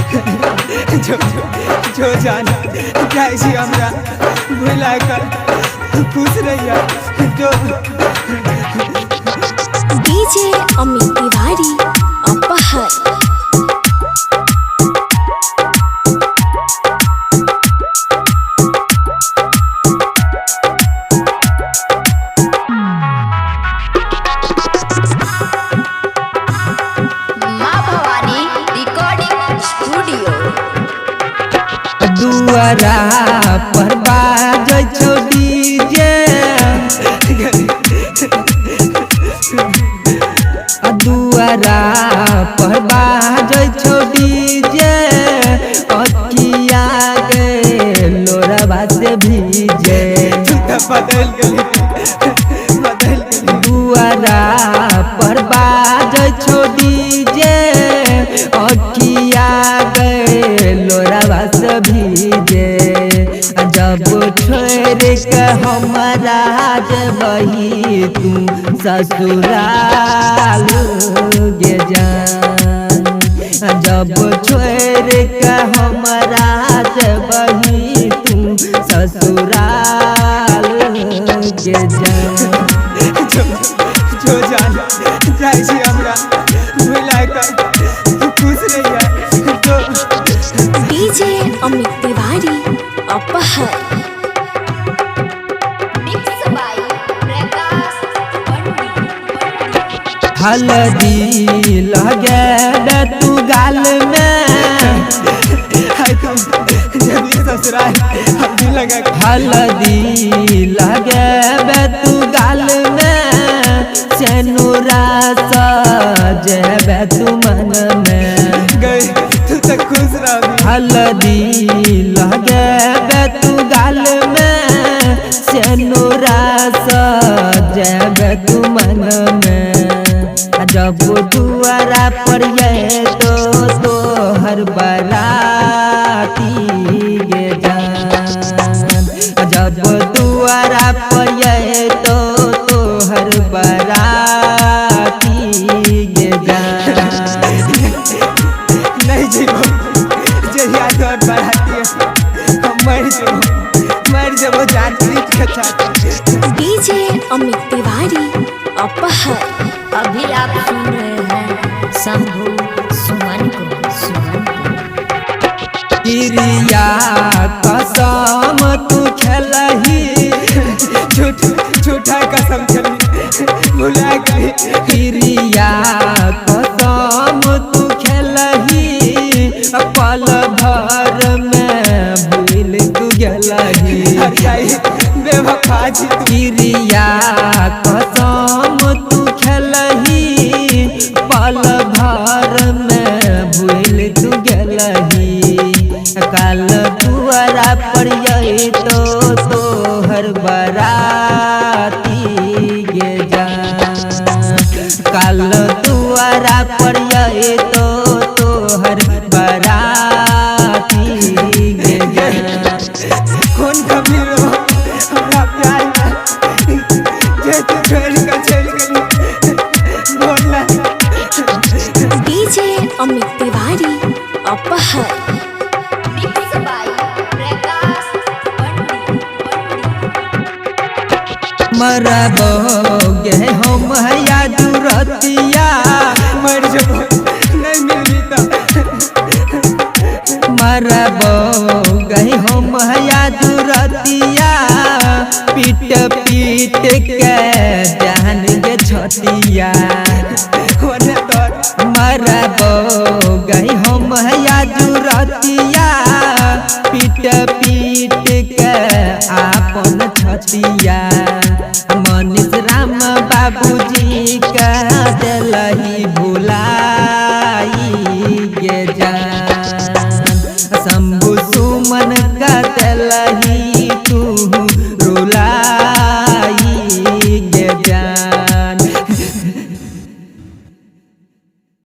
जो जो जान जाइ छी हमरा भुला कर खुश रहिया जो। डीजे अमित तिवारी अपहर। माँ भवानी रिकॉर्डिंग स्टूडियो। दुआरा पर बाजै छौ डीजे, दुआरा पर बाजै छौ डीजे, अखिया गे लोरवा से भीजे। तू तऽ बदलि गेली, बदलि गेली। दुआरा पर बाजै छौ डीजे, अखिया गे लोरवा से भीजे। जब छोड़ के हमरा जेबही तू ससुराल गे जान, जब छोड़ के हमरा जेबही तू ससुराल गे जान। जो जो जान जाइ छी हमरा भुला कर तू खुश रहिया जो। DJ Amit Tiwari Aphar. Mix by Prakash Pandit. हल्दी लगेबे तू गाल में, हाय तुम जब ये ससुराल हम दिल लगा के हल्दी लगेबे तू गाल में, सेनुरा सजेबे तू मन में। गए तू तो खुश रहबी। हल्दी लगेबे तू गाल में, सेनुरा सजेबे तू मन में। जब दुआरा पर ये तो तोहर बराती गे जान, जब दुआरा पर ये तो तोहर बराती गे जान। नहीं जीबो जहिया तोहर बराती हम मर जेबो, मर जेबो जान पीट के छाती। डीजे अमित तिवारी अपहर। अभी आप सुन रहे हैं शंभू सुमन को, सुमन को। क्रिया कसम तू खेलही, झूठ झूठा कसम खेली भुला गेली। क्रिया कसम तू खेलही, पल भर में भूल तू गेलही। हर बेवफा छी तू। क्रिया कसम तू खेलही, पल भर में भूल तू गेलही। काल दुआरा पर ये तो तोहर बराती गे जान, काल दुआरा पर ये तो तोहर बराती गे जान। कौन कमी रहो हमरा प्यार में जे तू छोड़ के चल गेली बोल ना। DJ Amit Tiwari Aphar. Mix by Prakash Pandit. मरबोगे हम हैया दुरतिया, मर जेबो नहीं मिलबी तऽ। मरबोगे हम हैया दुरतिया, पीट पीट के जान गे छतिया। ओने तोर मरबोगे हम हैया दुरतिया, पीट पीट के आपन छतिया। मनीष राम बाबूजी का दिलही।